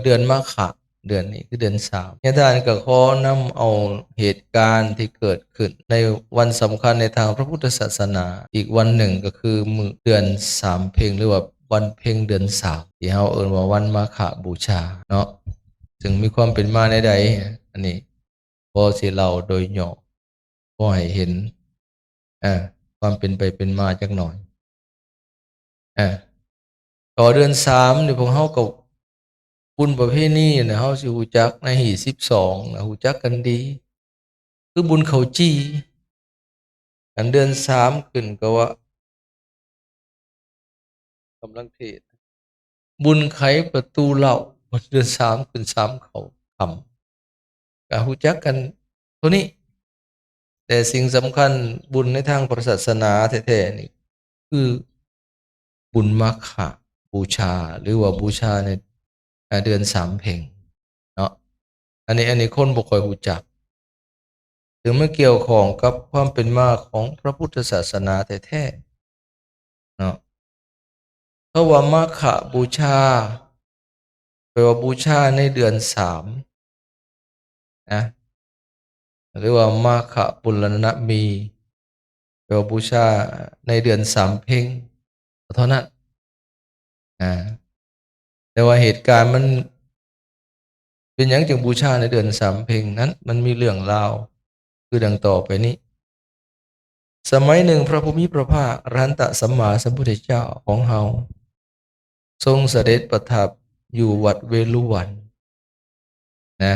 ເດືອນມະຂະ ເດືອນນີ້ຄືເດືອນສາມ. ຍາທ່ານກໍຂໍນຳເອົາເຫດການທີ່ເກີດຂຶ້ນໃນວັນສຳຄັນໃນທາງພະພຸດທະສາສະໜາອີກວັນໜຶ່ງ ກໍຄືມື້ເດືອນສາມເພັງ ຫຼືວ່າວັນເພັງເດືອນສາມ ທີ່ເຮົາເອີ້ນວ່າວັນມະຂະບູຊາເນາະ. ເຊິ່ງມີຄວາມເປັນມາແນວໃດ ອັນນີ້ພໍຊິເລົ່າໂດຍຫຍໍ້ ພໍໃຫ້ເຫັນ ອາ ຄວາມເປັນໄປເປັນມາຈັກໜ່ອຍ. ອາ ຕໍ່ເດືອນສາມນີ້ ພວກເຮົາກໍ ບຸນປະເພນີນະ ເຮົາຊິຮູ້ຈັກໃນຮີດສິບສອງນະ ຮູ້ຈັກກັນດີ ຄືບຸນເຂົ້າຈີ່. ອັນເດືອນສາມຂຶ້ນກໍວ່າ ກຳລັງເທດ ບຸນໄຂປະຕູເຫຼົ້າ ເດືອນສາມຂຶ້ນສາມເຂົ້າຄ່ຳ ກໍຮູ້ຈັກກັນເທົ່ານີ້. ແຕ່ສິ່ງສຳຄັນ ບຸນໃນທາງພະສາສະໜາແທ້ໆນີ້ ຄືບຸນມາຄະບູຊາ ຫຼືວ່າບູຊາໃນ ອາ ເດືອນສາມເພັງເນາະ. ອັນນີ້ ອັນນີ້ຄົນບໍ່ຄ່ອຍຮູ້ຈັກ ເຊິ່ງມັນກ່ຽວຂ້ອງກັບຄວາມເປັນມາຂອງພະພຸດທະສາສະໜາແທ້ໆເນາະ. ເພາະວ່າມາຄະບູຊາ ແປວ່າບູຊາໃນເດືອນສາມນະ ຫຼືວ່າມາຄະປຸລະນະມີ ແປວ່າບູຊາໃນເດືອນສາມເພັງເທົ່ານັ້ນ. ອາ ແຕ່ວ່າເຫດການມັນເປັນຫຍັງຈຶ່ງບູຊາໃນເດືອນສາມເພັງນັ້ນ ມັນມີເລື່ອງລາວຄືດັ່ງຕໍ່ໄປນີ້. ສະໄໝໜຶ່ງ ພະຜູ້ມີພະພາກ ອະລະຫັນຕະສຳມາສຳພຸດທະເຈົ້າຂອງເຮົາ ຊົງສະເດັດປະທັບຢູ່ວັດເວລຸວັນນະ.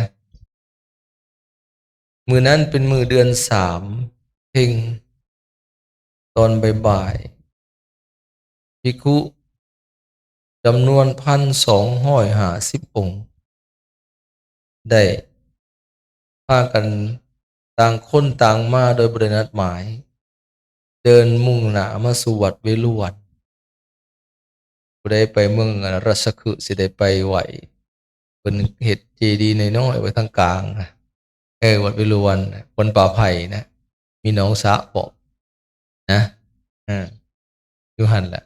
ມື້ນັ້ນເປັນມື້ເດືອນສາມເພັງ ຕອນບ່າຍໆ ພິກຂຸຈຳນວນພັນສອງຮ້ອຍຫ້າສິບອົງ ໄດ້ພາກັນຕ່າງຄົນຕ່າງມາໂດຍບໍ່ໄດ້ນັດໝາຍ ເດີນມຸ່ງໜ້າມາສູ່ວັດເວລຸວັນ. ຜູ້ໃດໄປເມືອງ ອັນ ລາຊະຄຶ ຊິໄດ້ໄປໄຫວ້ ເພິ່ນເຮັດເຈດີນ້ອຍໆໄວ້ທາງກາງນະ ເອີ ວັດເວລຸວັນນະ ວັນປ່າໄຜ່ນະ ມີໜອງສະພ້ອມນະ ເອີ ຢູ່ຫັ້ນແຫຼະ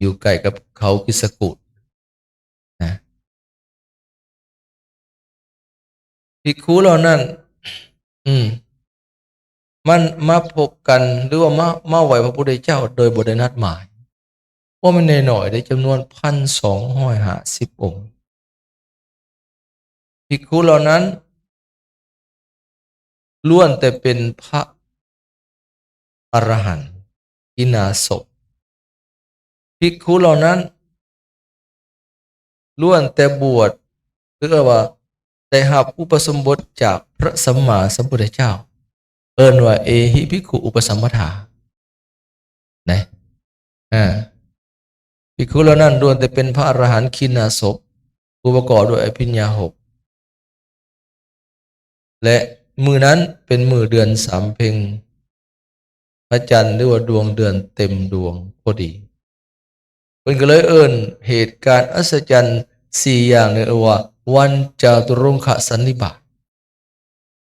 ຢູ່ໃກ້ກັບເຂົາຄິດສະກູດນະ. ພິກຂຸເຫຼົ່ານັ້ນ ອືມ ມັນມາພົບກັນ ຫຼືວ່າມາ ມາໄຫວ້ພະພຸດທະເຈົ້າໂດຍບໍ່ໄດ້ນັດໝາຍ ບໍ່ແມ່ນໜ້ອຍໆເດ້ ຈຳນວນພັນສອງຮ້ອຍຫ້າສິບອົງ. ພິກຂຸເຫຼົ່ານັ້ນລ້ວນແຕ່ເປັນພະ ອະລະຫັນ ຂີນາສົບ. ພິກຂຸເຫຼົ່ານັ້ນລ້ວນແຕ່ບວດ ຫຼືວ່າໄດ້ຮັບອຸປະສົມບົດຈາກພະສຳມາສຳພຸດທະເຈົ້າ ເອີ້ນວ່າເອຫິພິກຂຸອຸປະສຳມະທານະ. ອາ ພິກຂຸເຫຼົ່ານັ້ນລ້ວນແຕ່ເປັນພະອະລະຫັນຂີນາສົບ ຜູ້ປະກອບດ້ວຍອະພິນຍາຫົກ ແລະ ມື້ນັ້ນເປັນມື້ເດືອນສາມເພັງ ພະຈັນ ຫຼືວ່າດວງເດືອນເຕັມດວງພໍດີ. ເພິ່ນກໍເລີຍເອີ້ນເຫດການອັດສະຈັນສີ່ຢ່າງນີ້ວ່າ ວັນຈະຕຸລົງຄະສັນນິບາດ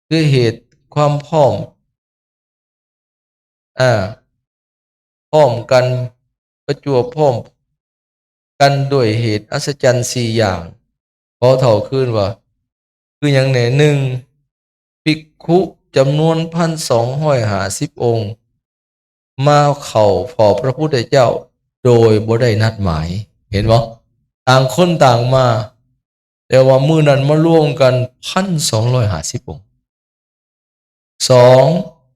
ຄືເຫດຄວາມພ້ອມ ອາ ພ້ອມກັນ ປະຈວບພ້ອມກັນດ້ວຍເຫດອັດສະຈັນສີ່ຢ່າງ. ຂໍເຖົ້າຄືນວ່າ ຄືຫຍັງແດ່? ໜຶ່ງ ພິກຂຸຈຳນວນພັນສອງຮ້ອຍຫ້າສິບອົງ ມາເຂົ້າເຝົ້າພະພຸດທະເຈົ້າໂດຍບໍ່ໄດ້ນັດໝາຍ. ເຫັນບໍ່? ຕ່າງຄົນຕ່າງມາ ແຕ່ວ່າມື້ນັ້ນມາລວມກັນພັນສອງຮ້ອຍຫ້າສິບອົງ. ສອງ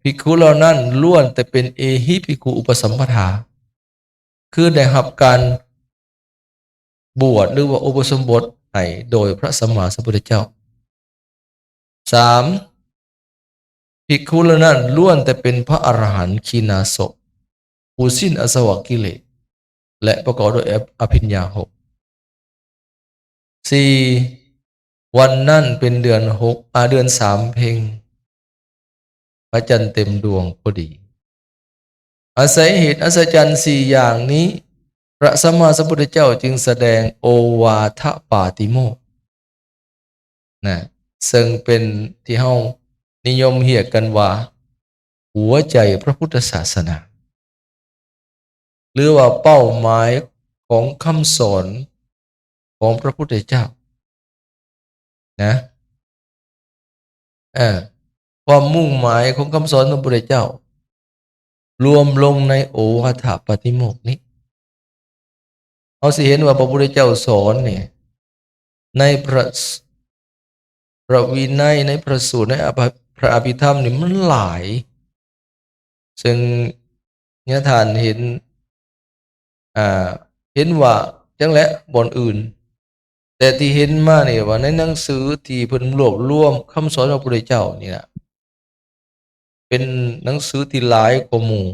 ພິກຂຸເຫຼົ່ານັ້ນລ້ວນແຕ່ເປັນເອຫິພິກຂຸອຸປະສຳມະທາ ຄືໄດ້ຮັບການບວດ ຫຼືວ່າອຸປະສົມບົດໃຫ້ໂດຍພະສຳມາສຳພຸດທະເຈົ້າ. ສາມ ພິກຂຸເຫຼົ່ານັ້ນລ້ວນແຕ່ເປັນພະອະລະຫັນຂີນາສົບ ຜູ້ສິ້ນອາສະວະກິເລດ ແລະ ປະກອບດ້ວຍອະ ອະພິນຍາຫົກ. ສີ່ ວັນນັ້ນເປັນເດືອນຫົກ ອາ ເດືອນສາມເພັງ ພະຈັນເຕັມດວງພໍດີ. ອາໄສເຫດອັດສະຈັນສີ່ຢ່າງນີ້ ພະສຳມາສຳພຸດທະເຈົ້າຈຶ່ງສະແດງໂອວາທະປາຕິໂມກ ນະ ເຊິ່ງເປັນທີ່ເຮົານິຍົມຮຽກກັນວ່າ ຫົວໃຈພະພຸດທະສາສະໜາ ຫຼືວ່າເປົ້າໝາຍຂອງຄຳສອນຂ ອງພຣະພຸດທະເຈົ້ານະ. ເອີ ຄວາມມຸ່ງໝາຍຂອງຄຳສອນຂອງພຣະພຸດທະເຈົ້າ ລວມລົງໃນໂອວາທະປາຕິໂມກນີ້. ເຮົາຊິເຫັນວ່າພຣະພຸດທະເຈົ້າສອນນີ້ ໃນພຣະ ພຣະວິໄນ ໃນພຣະສູດ ໃນອະພະ ພຣະອະພິທຳນີ້ມັນຫຼາຍ ເຊິ່ງຍາທ່ານເຫັນ ອ່າ ເຫັນວ່າຈັ່ງແຫຼະບ່ອນອື່ນ ແຕ່ທີ່ເຫັນມານີ້ວ່າໃນໜັງສືທີ່ເພິ່ນລວບລວມຄຳສອນຂອງພຣະພຸດທະເຈົ້ານີ້ນະ ເປັນໜັງສືທີ່ຫຼາຍກວ່າໝູ່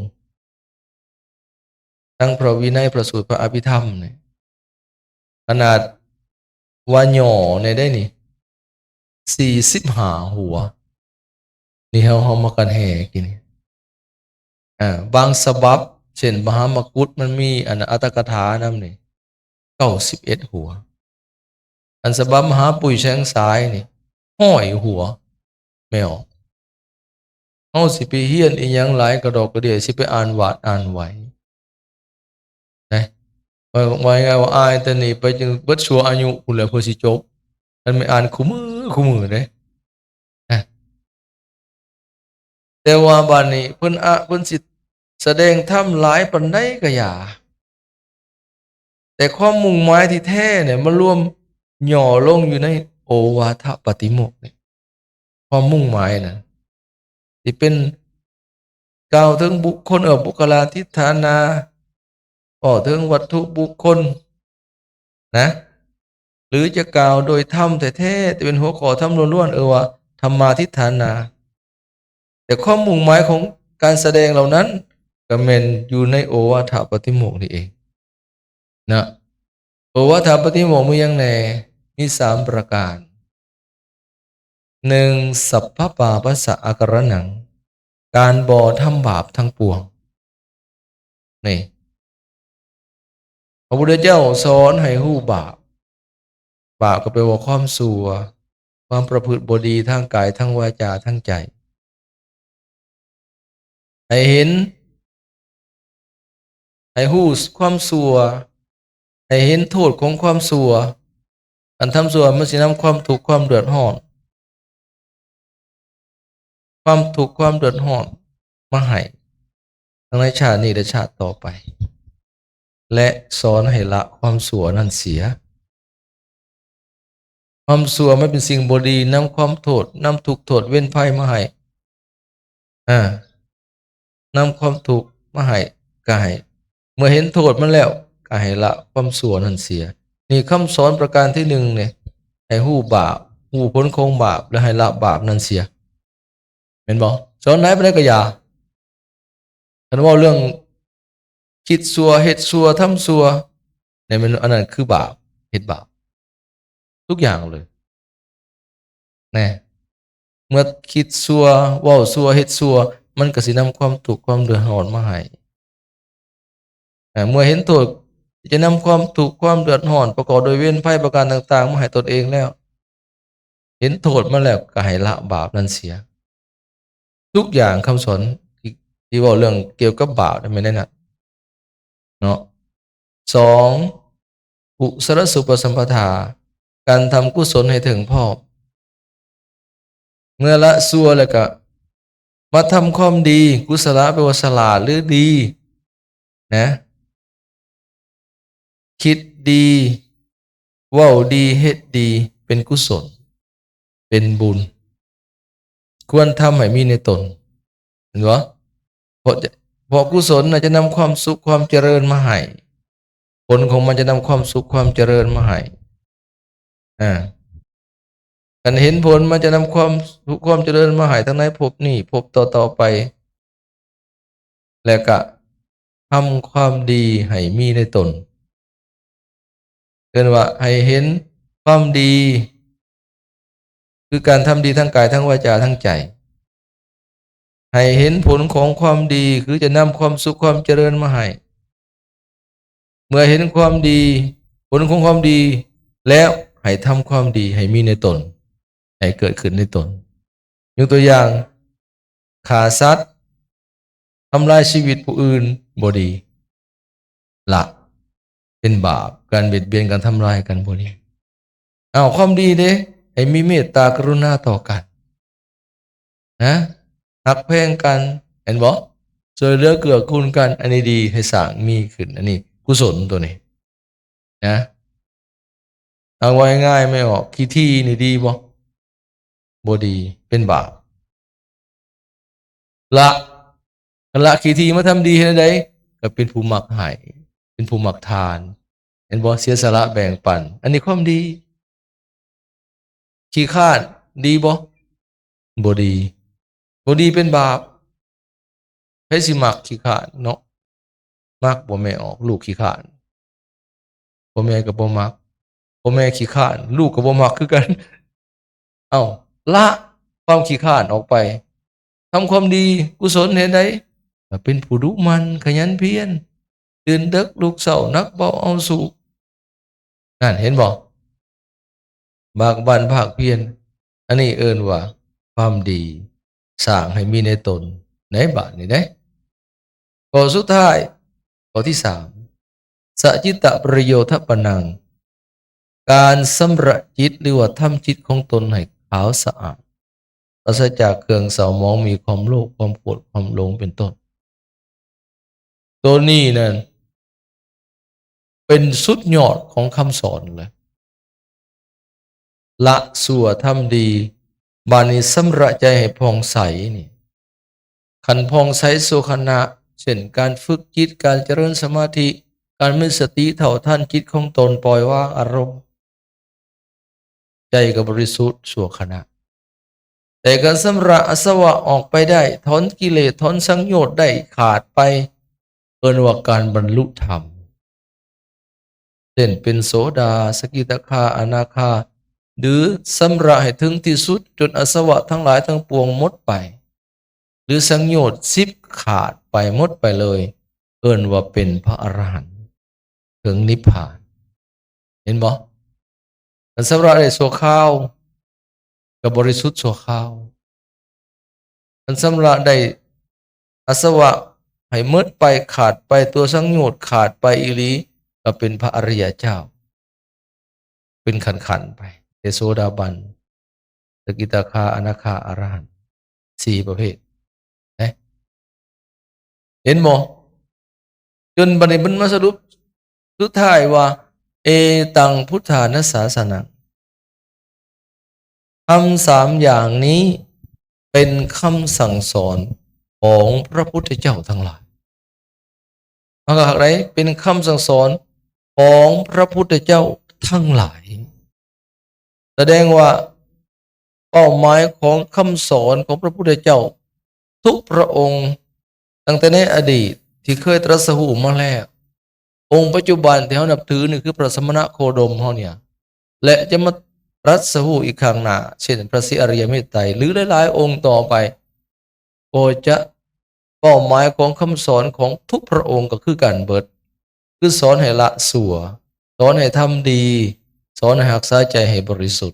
ທັງພຣະວິໄນ ພຣະສູດ ພຣະອະພິທຳນີ້ ຂະໜາດວ່າຫຍໍ້ແດ່ໄດ໋ນີ້ ສີ່ສິບຫ້າຫົວ. ນີ້ເຮົາ ເຮົາມາກັນແຫ່ກິນນີ້ ອ່າ ບາງສະບັບ ເຊັ່ນ ມະຫາມະກຸດ ມັນມີອັນອັດຖະກະຖານຳນີ້ ເກົ້າສິບເອັດຫົວ. ອັນສະບັບມະຫາປຸ້ຍແສງສາຍນີ້ ຮ້ອຍຫົວ. ແມ່ນ ເຮົາຊິໄປຮຽນອີ່ຫຍັງຫຼາຍກະດອກກະເດຍ ຊິໄປອ່ານວາດອ່ານໄຫວນະ ວ່າ ວ່າງ່າຍໆວ່າອ່ານແຕ່ນີ້ໄປຈົນເບິດຊົ່ວອາຍຸພຸ້ນແຫຼະ ເພື່ອຊິຈົບ ຄັນແມ່ນອ່ານຄູ່ມື້ ຄູ່ມື້ເດ້. ນະ ແຕ່ວ່າບາດນີ້ເພິ່ນອະ ເພິ່ນຊິສະແດງທຳຫຼາຍປານໃດກະຢ່າ ແຕ່ຄວາມມຸ່ງໝາຍທີ່ແທ້ນີ້ມາລວມຫຍໍ້ລົງຢູ່ໃນໂອວາທະປາຕິໂມກນີ້. ຄວາມມຸ່ງໝາຍນັ້ນ ທີ່ເປັນ ກ່າວເຖິງບຸກຄົນ ເອີ ບຸກຄະລາທິດຖານາ ເວົ້າເຖິງວັດຖຸບຸກຄົນນະ ຫຼືຈະກ່າວໂດຍທຳແທ້ໆ ທີ່ເປັນຫົວຂໍ້ທຳລ້ວນໆ ເອີ້ນວ່າທຳມາທິດຖານາ. ແຕ່ຄວາມມຸ່ງໝາຍຂອງການສະແດງເຫຼົ່ານັ້ນ ກະແມ່ນຢູ່ໃນໂອວາທະປາຕິໂມກນີ້ເອງນະ. ໂອວາທະປາຕິໂມກມີຫຍັງແດ່? ມີສາມປະການ. ໜຶ່ງ ສັບພະປາປະສະອາກາລະນັງ ການບໍ່ທຳບາບທັງປວງ. ນີ້ ພະພຸດທະເຈົ້າສອນໃຫ້ຮູ້ບາບ. ບາບກໍແປວ່າຄວາມຊົ່ວ, ຄວາມປະພຶດບໍ່ດີທາງກາຍ, ທາງວາຈາ, ທາງໃຈ. ໃຫ້ເຫັນ, ໃຫ້ຮູ້ຄວາມຊົ່ວ, ໃຫ້ເຫັນໂທດຂອງຄວາມຊົ່ວ. ການທຳຊົ່ວມັນຊິນຳຄວາມທຸກຄວາມເດືອດຮ້ອນ, ຄວາມທຸກຄວາມເດືອດຮ້ອນມາໃຫ້ ທັງໃນຊາດນີ້ ແລະ ຊາດຕໍ່ໄປ ແລະ ສອນໃຫ້ລະຄວາມຊົ່ວນັ້ນເສຍ. ຄວາມຊົ່ວມັນເປັນສິ່ງບໍ່ດີ, ນຳຄວາມໂທດ, ນຳທຸກໂທດເວນໄພມາໃຫ້. ອາ ນຳຄວາມທຸກມາໃຫ້ ກະໃຫ້ ເມື່ອເຫັນໂທດມັນແລ້ວ ກະໃຫ້ລະຄວາມຊົ່ວນັ້ນເສຍ. ນີ້ຄຳສອນປະການທີໜຶ່ງນີ້ ໃຫ້ຮູ້ບາບ, ຮູ້ຜົນຂອງບາບ ແລະ ໃຫ້ລະບາບນັ້ນເສຍ. ແມ່ນບໍ່? ສອນຫຼາຍປານໃດກະຢ່າ. ຄັນເວົ້າເລື່ອງຄິດຊົ່ວ, ເຮັດຊົ່ວ, ທຳຊົ່ວ ນີ້ແມ່ນ ອັນນັ້ນຄືບາບ, ເຮັດບາບ ທຸກຢ່າງເລີຍ. ແນ່ ເມື່ອຄິດຊົ່ວ, ເວົ້າຊົ່ວ, ເຮັດຊົ່ວ ມັນກະຊິນຳຄວາມທຸກຄວາມເດືອດຮ້ອນມາໃຫ້. ເມື່ອເຫັນໂທດ ຈະນຳຄວາມທຸກຄວາມເດືອດຮ້ອນ ປະກອບດ້ວຍເວນໄພປະການຕ່າງໆມາໃຫ້ຕົນເອງແລ້ວ, ເຫັນໂທດມັນແລ້ວ ກະໃຫ້ລະບາບນັ້ນເສຍ. ທຸກຢ່າງຄຳສອນທີ່ ທີ່ເວົ້າເລື່ອງກ່ຽວກັບບາບນັ້ນແມ່ນນັ້ນນະເນາະ. ສອງ ກຸສະລະສຸປະສຳປະທາ ການທຳກຸສົນໃຫ້ເຖິງພ້ອມ. ເມື່ອລະຊົ່ວແລ້ວກະມາທຳຄວາມດີ, ກຸສະລະແປວ່າສະຫຼາດ ຫຼື ດີນະ. ຄິດດີ, ເວົ້າດີ, ເຮັດດີ ເປັນກຸສົນ ເປັນບຸນ ຄວນທຳໃຫ້ມີໃນຕົນ. ເຫັນບໍ່? ເພາະ ເພາະກຸສົນນະຈະນຳຄວາມສຸກຄວາມຈະເລີນມາໃຫ້, ຜົນຂອງມັນຈະນຳຄວາມສຸກຄວາມຈະເລີນມາໃຫ້. ອາ ຄັນເຫັນຜົນມັນຈະນຳຄວາມສຸກຄວາມຈະເລີນມາໃຫ້ທັງໃນພົບນີ້ ພົບຕໍ່ໆໄປ. ແລະກະທຳຄວາມດີໃຫ້ມີໃນຕົນ. ເອີ້ນວ່າໃຫ້ເຫັນຄວາມດີ ຄືການທຳດີທາງກາຍ, ທາງວາຈາ, ທາງໃຈ. ໃຫ້ເຫັນຜົນຂອງຄວາມດີ ຄືຈະນຳຄວາມສຸກຄວາມຈະເລີນມາໃຫ້. ເມື່ອເຫັນຄວາມດີ, ຜົນຂອງຄວາມດີແລ້ວ, ໃຫ້ທຳຄວາມດີໃຫ້ມີໃນຕົນ, ໃຫ້ເກີດຂຶ້ນໃນຕົນ. ຍົກຕົວຢ່າງ, ຂ້າສັດ, ທຳລາຍຊີວິດຜູ້ອື່ນ ບໍ່ດີ, ລະ ເປັນບາບ, ການບຽດບຽນ, ການທຳລາຍກັນ ບໍ່ດີ. ເອົາຄວາມດີເດ້ ໃຫ້ມີເມດຕາກະລຸນາຕໍ່ກັນ ນະ ຮັກແພງກັນ ເຫັນບໍ່? ຊ່ວຍເຫຼືອເກື້ອກູນກັນ ອັນນີ້ດີ ໃຫ້ສ້າງມີຂຶ້ນ ອັນນີ້ກຸສົນຕົວນີ້ ນະ. ເອົາເວົ້າງ່າຍໆ ແມ່ອອກ ຂີ້ຖີ່ນີ້ດີບໍ່? ບໍ່ດີ ເປັນບາບ. ລະ ຄັນລະຂີ້ຖີ່ມາທຳດີເຮັດແນວໃດ? ກໍເປັນຜູ້ມັກໃຫ້ ເປັນຜູ້ມັກທານ ເຫັນບໍ່? ເສຍສະຫຼະແບ່ງປັນ ອັນນີ້ຄວາມດີ. ຂີ້ຄ້ານດີບໍ່? ບໍ່ດີ ບໍ່ດີເປັນບາບ. ໃຜຊິມັກຂີ້ຄ້ານເນາະ? ມັກບໍ່ແມ່ອອກ ລູກຂີ້ຄ້ານ? ພໍ່ແມ່ກໍບໍ່ມັກ ພໍ່ແມ່ຂີ້ຄ້ານ ລູກກໍບໍ່ມັກຄືກັນ. ເອົ້າ ລະຄວາມຂີ້ຄ້ານອອກໄປ ທຳຄວາມດີ ກຸສົນເຮັດໃດ? ກໍເປັນຜູ້ດຸໝັ່ນ ຂະຫຍັນພຽນ ຕື່ນເດິກລຸກເຊົ້າ ໜັກເບົາເອົາສູ້ ນັ້ນ ເຫັນບໍ່? ໝາກບັ້ນພາກພຽນ ອັນນີ້ເອີ້ນວ່າຄວາມດີ ສ້າງໃຫ້ມີໃນຕົນ ໃນບາດນີ້ເດ້. ຂໍ້ສຸດທ້າຍ ຂໍ້ທີສາມ ສະຈິດຕະປະໂຍທະປະນັງ ການຊຳລະຈິດ ຫຼືວ່າທຳຈິດຂອງຕົນໃຫ້ຂາວສະອາດ ປາສະຈາກເຄື່ອງເສົ້າໝອງ ມີຄວາມໂລບ ຄວາມໂກດ ຄວາມຫຼົງ ເປັນຕົ້ນ. ໂຕນີ້ນັ້ນເປັນສຸດຍອດຂອງຄຳສອນເລີຍ ລະຊົ່ວທຳດີ ບາດນີ້ຊຳລະໃຈໃຫ້ຜ່ອງໃສນີ້ ຄັນຜ່ອງໃສຊົ່ວຂະນະ ເຊັ່ນ ການຝຶກຈິດ ການຈະເລີນສະມາທິ ການມີສະຕິເທົ່າທັນຈິດຂອງຕົນ ປ່ອຍວາງອາລົມ ໃຈກໍບໍລິສຸດຊົ່ວຂະນະ. ແຕ່ການຊຳລະອາສະວະອອກໄປໄດ້ ຖອນກິເລດ ຖອນສັງໂຍດໄດ້ຂາດໄປ ເອີ້ນວ່າການບັນລຸທຳ ເຊັ່ນ ເປັນໂສດາ ສະກິດາຄາ ອະນາຄາ ຫຼື ຊຳລະໃຫ້ເຖິງທີ່ສຸດ ຈົນອາສະວະທັງຫຼາຍທັງປວງໝົດໄປ ຫຼື ສັງໂຍດສິບຂາດໄປ ໝົດໄປເລີຍ ເອີ້ນວ່າເປັນພະອະລະຫັນ ເຖິງນິບພານ. ເຫັນບໍ່? ຄັນຊຳລະໄດ້ຊົ່ວຄາວ ກໍບໍລິສຸດຊົ່ວຄາວ. ຄັນຊຳລະໄດ້ອາສະວະໃຫ້ໝົດໄປ ຂາດໄປ ຕົວສັງໂຍດຂາດໄປອີ່ຫຼີ ກໍເປັນພະອະລິຍະເຈົ້າ ເປັນຂັ້ນໆໄປ ເປັນໂສດາບັນ ສະກິດາຄາ ອະນາຄາ ອະລະຫັນ ສີ່ປະເພດ ເຫັນບໍ່? ຈົນບັດນີ້ມັນມາສະຫຼຸບສຸດທ້າຍວ່າ ເອຕັງ ພຸດທານະສາສະນັງ ຄຳສາມຢ່າງນີ້ເປັນຄຳສັ່ງສອນຂອງພະພຸດທະເຈົ້າທັງຫຼາຍ. ມັນກໍຄັກໃດ໋ ເປັນຄຳສັ່ງສອນຂອງພະພຸດທະເຈົ້າທັງຫຼາຍ. ສະແດງວ່າເປົ້າໝາຍຂອງຄຳສອນຂອງພະພຸດທະເຈົ້າທຸກພະອົງ ຕັ້ງແຕ່ໃນອະດີດທີ່ເຄີຍຕລັດສະຮູ້ມາແລ້ວ, ອົງປັດຈຸບັນທີ່ເຮົານັບຖືນີ້ຄືພະສະມະນະໂຄດົມເຮົານີ້ ແລະ ຈະມາຕລັດສະຮູ້ອີກຂ້າງໜ້າ ເຊັ່ນ ພະສີອະລິຍະເມດໄຕ ຫຼື ຫຼາຍໆອົງຕໍ່ໄປ ກໍຈະ ເປົ້າໝາຍຂອງຄຳສອນຂອງທຸກພະອົງກໍຄືກັນເບິດ ຄືສອນໃຫ້ລະຊົ່ວ, ສອນໃຫ້ທຳດີ, ສອນໃຫ້ຮັກສາໃຈໃຫ້ບໍລິສຸດ.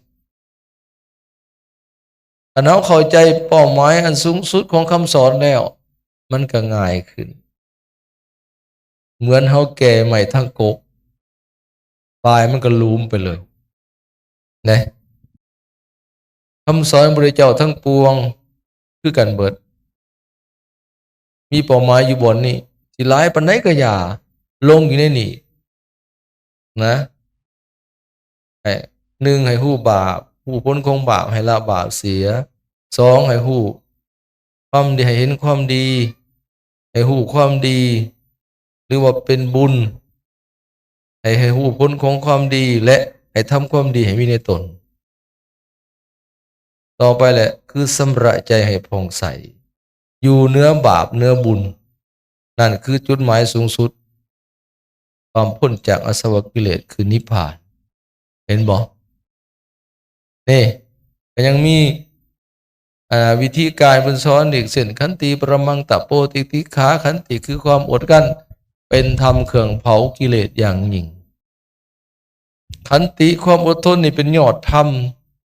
ຄັນເຮົາເຂົ້າໃຈເປົ້າໝາຍອັນສູງສຸດຂອງຄຳສອນແລ້ວ ມັນກໍງ່າຍຂຶ້ນ. ເໝືອນເຮົາແກ່ໄມ້ທັງກົກ ປາຍມັນກໍຫຼຸມໄປເລີຍ ນະ. ຄຳສອນຂອງພະພຸດທະເຈົ້າທັງປວງຄືກັນເບິດ ມີເປົ້າໝາຍຢູ່ບ່ອນນີ້ ຊິຫຼາຍປານໃດກໍຢ່າ ລົງຢູ່ໃນນີ້ ນະ. ໃຫ້ ໜຶ່ງ ໃຫ້ຮູ້ບາບ ຮູ້ຜົນຂອງບາບ ໃຫ້ລະບາບເສຍ. ສອງ ໃຫ້ຮູ້ຄວາມດີ ໃຫ້ເຫັນຄວາມດີ ໃຫ້ຮູ້ຄວາມດີ ຫຼືວ່າເປັນບຸນ ໃຫ້ ໃຫ້ຮູ້ຜົນຂອງຄວາມດີ ແລະ ໃຫ້ທຳຄວາມດີໃຫ້ມີໃນຕົນ. ຕໍ່ໄປແຫຼະ ຄືຊຳລະໃຈໃຫ້ຜ່ອງໃສ ຢູ່ເໜືອບາບເໜືອບຸນ. ນັ້ນຄືຈຸດໝາຍສູງສຸດ ຄວາມພົ້ນຈາກອາສະວະກິເລດ ຄືນິບພານ. ເຫັນບໍ່? ນີ້ ກໍຍັງມີ ອ່າ ວິທີການເພິ່ນສອນອີກ ເຊັ່ນ ຂັນຕິປະລະມັງຕະໂປຕິຕິກຂາ ຂັນຕິຄືຄວາມອົດກັ້ນ ເປັນທຳເຄື່ອງເຜົາກິເລດຢ່າງຍິ່ງ. ຂັນຕິ ຄວາມອົດທົນນີ້ເປັນຍອດທຳ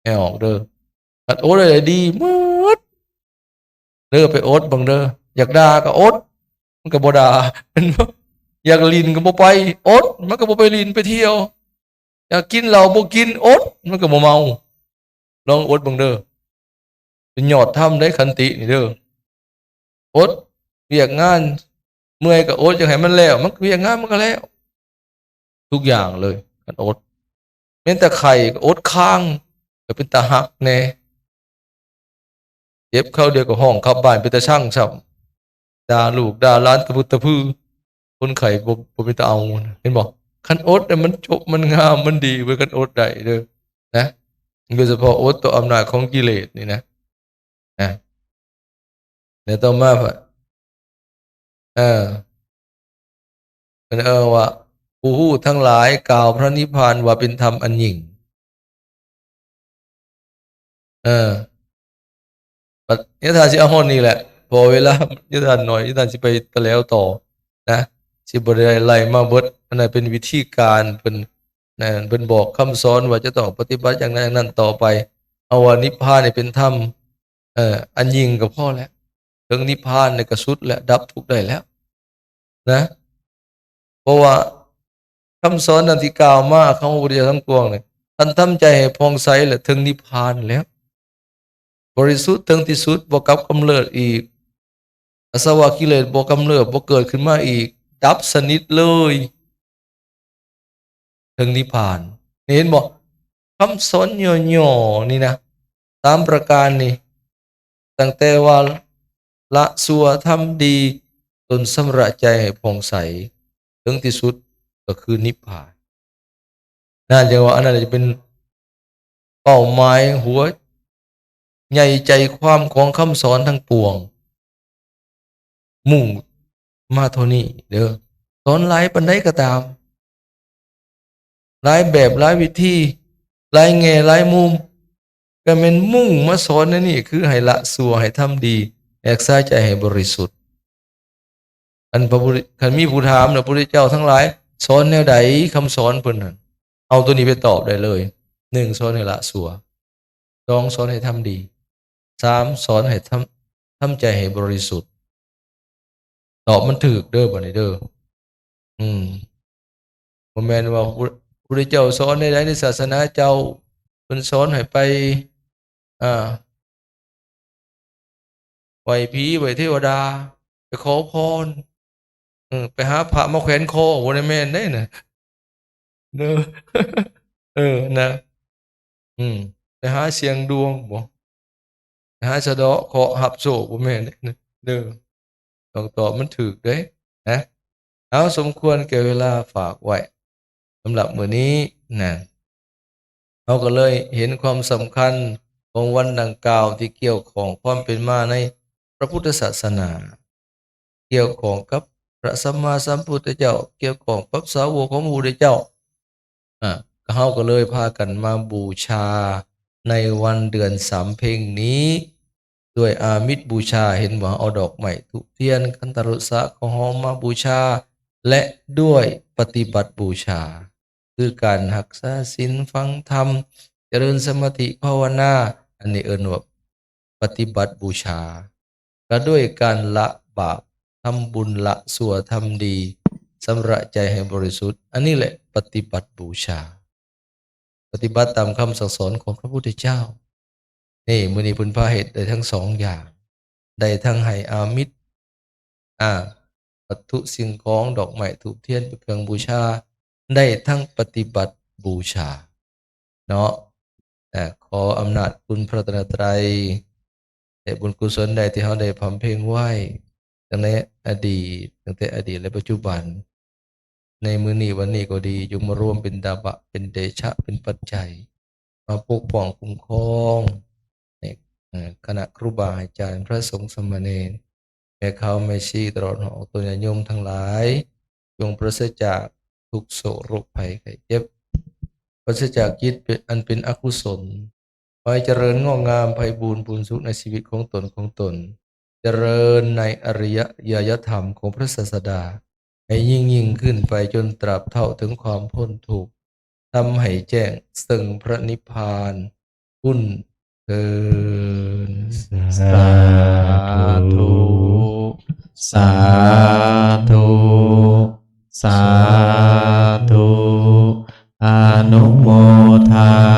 ໃຫ້ອອກເດີ. ຄັນອົດໄດ້ດີໝົດເດີ ໄປອົດເບິ່ງເດີ. ຢາກດ່າກໍອົດ ມັນກໍບໍ່ດ່າ ແມ່ນບໍ່? ຢາກຫຼິ້ນກໍບໍ່ໄປ ອົດ ມັນກໍບໍ່ໄປຫຼິ້ນໄປທ່ຽວ. ຢາກກິນເຫຼົ້າບໍ່ກິນ ອົດ ມັນກໍບໍ່ເມົາ. ລອງອົດເບິ່ງເດີ. ເປັນຍອດທຳເດ້ ຂັນຕິນີ້ເດີ. ອົດວຽກງານ ເມື່ອຍກໍອົດ ຢາກໃຫ້ມັນແລ້ວ ມັນ ວຽກງານມັນກໍແລ້ວ ທຸກຢ່າງເລີຍ ຄັນອົດ. ແມ່ນແຕ່ໄຂ້ກໍອົດຄ້າງ ກໍເປັນຕາຮັກແດ່. ເຈັບຄາວດຽວກໍຮ້ອງກັບບ້ານ ເປັນຕາຊັງຊ້ຳ ດ່າລູກດ່າຫຼານຕະພຶດຕະພື. ຄົນໄຂ້ບໍ່ ບໍ່ເປັນຕາເອົາ ເຫັນບໍ່? ຄັນອົດນະ ມັນຈົບ ມັນງາມ ມັນດີເວີຍ ຄັນອົດໄດ້ເດີ ນະ. ໂດຍສະເພາະອົດຕໍ່ອຳນາດຂອງກິເລດນີ້ນະ ນະ. ແລ້ວຕໍ່ມາ ເອີ ເພິ່ນເອີ້ນວ່າ ຜູ້ຮູ້ທັງຫຼາຍກ່າວພະນິບພານວ່າເປັນທຳອັນຍິ່ງ. ເອີ ບັດຍາທ່ານຊິເອົາຮອດນີ້ແຫຼະ ເພາະເວລາຍາທ່ານໜ້ອຍ ຍາທ່ານຊິໄປຕະແຫຼວຕໍ່ນະ ຊິບໍ່ໄດ້ໄລ່ມາເບິດ. ອັນນັ້ນເປັນວິທີການເພິ່ນນະ ເພິ່ນບອກຄຳສອນວ່າຈະຕ້ອງປະຕິບັດຢ່າງນັ້ນຢ່າງນັ້ນຕໍ່ໄປ. ເອົາວ່ານິບພານນີ້ເປັນທຳ ເອີ ອັນຍິ່ງກໍພໍແລ້ວ. ເຖິງນິບພານນີ້ກໍສຸດແລ້ວ ດັບທຸກໄດ້ແລ້ວນະ. ເພາະວ່າຄຳສອນນັ້ນທີ່ກ່າວມາ ຄຳຂອງພະພຸດທະເຈົ້າທັງປວງນີ້ ທ່ານທຳໃຈໃຫ້ຜ່ອງໃສ ແລະ ເຖິງນິບພານແລ້ວ ບໍລິສຸດເຖິງທີ່ສຸດ ບໍ່ກັບກຳເນີດອີກ ອາສະວະກິເລດບໍ່ກຳເນີບ ບໍ່ເກີດຂຶ້ນມາອີກ ດັບສະໜິດເລີຍ ເຖິງນິບພານ. ນີ້ເຫັນບໍ່? ຄຳສອນຫຍໍ້ໆນີ້ນະ ສາມປະການນີ້ ຕັ້ງແຕ່ວ່າລະຊົ່ວທຳດີ ຈົນຊຳລະໃຈໃຫ້ຜ່ອງໃສ ເຖິງທີ່ສຸດກໍຄືນິບພານ. ນັ້ນຈັ່ງວ່າ ອັນນັ້ນຈະເປັນເປົ້າໝາຍຫົວໃຫຍ່ໃຈຄວາມຂອງຄຳສອນທັງປວງ ມຸ່ງມາເທົ່ານີ້ເດີ. ສອນຫຼາຍປານໃດກໍຕາມ ຫຼາຍແບບ ຫຼາຍວິທີ ຫຼາຍແງ່ ຫຼາຍມຸມ ກໍແມ່ນມຸ່ງມາສອນໃນນີ້ ຄືໃຫ້ລະຊົ່ວ ໃຫ້ທຳດີ ຮັກສາໃຈໃຫ້ບໍລິສຸດ. ອັນພະພຸດ ຄັນມີຜູ້ຖາມນະ ພະພຸດທະເຈົ້າທັງຫຼາຍສອນແນວໃດ? ຄຳສອນເພິ່ນນັ້ນ ເອົາໂຕນີ້ໄປຕອບໄດ້ເລີຍ. ໜຶ່ງ ສອນໃຫ້ລະຊົ່ວ. ສອງ ສອນໃຫ້ທຳດີ. ສາມ ສອນໃຫ້ທຳ ທຳໃຈໃຫ້ບໍລິສຸດ. ຕອບມັນຖືກເດີ ບັດນີ້ເດີ. ອືມ ບໍ່ແມ່ນວ່າ ພະພຸດທະເຈົ້າສອນໃດໆໃນສາສະໜາເຈົ້າ ເພິ່ນສອນໃຫ້ໄປ ອ່າ ໄຫວ້ຜີໄຫວ້ເທວະດາ ໄປຂໍພອນ ເອີ ໄປຫາພະມາແຂວນຄໍ ບໍ່ໄດ້ແມ່ນເດ້ນະ ເດີ. ເອີ ນະ ອືມ ໄປຫາສ່ຽງດວງບໍ? ໄປຫາສະເດາະເຄາະຮັບໂຊກ ບໍ່ແມ່ນເດ້ ເດີ. ຕ້ອງຕອບມັນຖືກເດ້ນະ. ເອົາ ສົມຄວນແກ່ເວລາ ຝາກໄວ້ສຳລັບມື້ນີ້ນະ. ເຮົາກໍເລີຍເຫັນຄວາມສຳຄັນຂອງວັນດັ່ງກ່າວ ທີ່ກ່ຽວຂ້ອງຄວາມເປັນມາໃນພະພຸດທະສາສະໜາ, ກ່ຽວຂ້ອງກັບພະສຳມາສຳພຸດທະເຈົ້າ, ກ່ຽວຂ້ອງກັບສາວົກຂອງພະພຸດທະເຈົ້າ. ອາ ເຮົາກໍເລີຍພາກັນມາບູຊາໃນວັນເດືອນສຳເພັງນີ້ ດ້ວຍອາມິດບູຊາ. ເຫັນບໍ່? ເຮົາເອົາດອກໄມ້ ທູບທຽນ ຄັນທະລົດສະ ເຂົ້າຫອມມາບູຊາ ແລະ ດ້ວຍປະຕິບັດບູຊາ ຄືການຮັກສາສິນ, ຟັງທຳ, ຈະເລີນສະມາທິພາວະນາ. ອັນນີ້ເອີ້ນວ່າປະຕິບັດບູຊາ. ກະດ້ວຍການລະບາບ, ທຳບຸນ, ລະຊົ່ວ, ທຳດີ, ຊຳລະໃຈໃຫ້ບໍລິສຸດ. ອັນນີ້ແຫຼະປະຕິບັດບູຊາ. ປະຕິບັດຕາມຄຳສັ່ງສອນຂອງພະພຸດທະເຈົ້າ. ນີ້ ມື້ນີ້ເພິ່ນພາເຮັດໄດ້ທັງສອງຢ່າງ, ໄດ້ທັງໃຫ້ອາມິດ ອາ ວັດຖຸສິ່ງຂອງ, ດອກໄມ້, ທູບທຽນ ເປັນເຄື່ອງບູຊາ, ໄດ້ທັງປະຕິບັດບູຊາເນາະ. ອາ ຂໍອຳນາດຄຸນພະລັດຕະນະໄຕ ແລະ ບຸນກຸສົນໃດທີ່ເຮົາໄດ້ບຳເພັງໄວ້ ຕັ້ງໃນອະດີດ, ຕັ້ງແຕ່ອະດີດ ແລະ ປັດຈຸບັນ, ໃນມື້ນີ້ວັນນີ້ກໍດີ, ຈົ່ງມາລວມເປັນຕາບະ, ເປັນເດຊະ, ເປັນປັດໄຈ ມາປົກປ້ອງຄຸ້ມຄອງໃຫ້ ເອີ່ ຄະນະຄູບາອາຈານ, ພະສົງສາມະເນນ, ແມ່ຂາວແມ່ຊີ, ຕະຫຼອດຮອດອອກຕົນຍາດໂຍມທັງຫຼາຍ, ຈົ່ງປາສະຈາກທຸກໂສກໂລກໄພໄຂ້ເຈັບ, ປາສະຈາກຈິດເປັນ ອັນເປັນອະກຸສົນ, ຂໍໃຫ້ຈະເລີນງອກງາມໄພບູນພູນສຸກໃນຊີວິດຂອງຕົນ, ຂອງຕົນ, ຈະເລີນໃນອະລິຍະຍະທຳຂອງພະສາສະດາ ໃຫ້ຍິ່ງໆຂຶ້ນໄປຈົນຕາບເທົ່າເຖິງຄວາມພົ້ນທຸກ, ທຳໃຫ້ແຈ້ງເຊິ່ງພະນິບພານພຸ້ນເທີນ. ສາທຸ ສາທຸ ສາທຸ. ອະນຸໂມທາ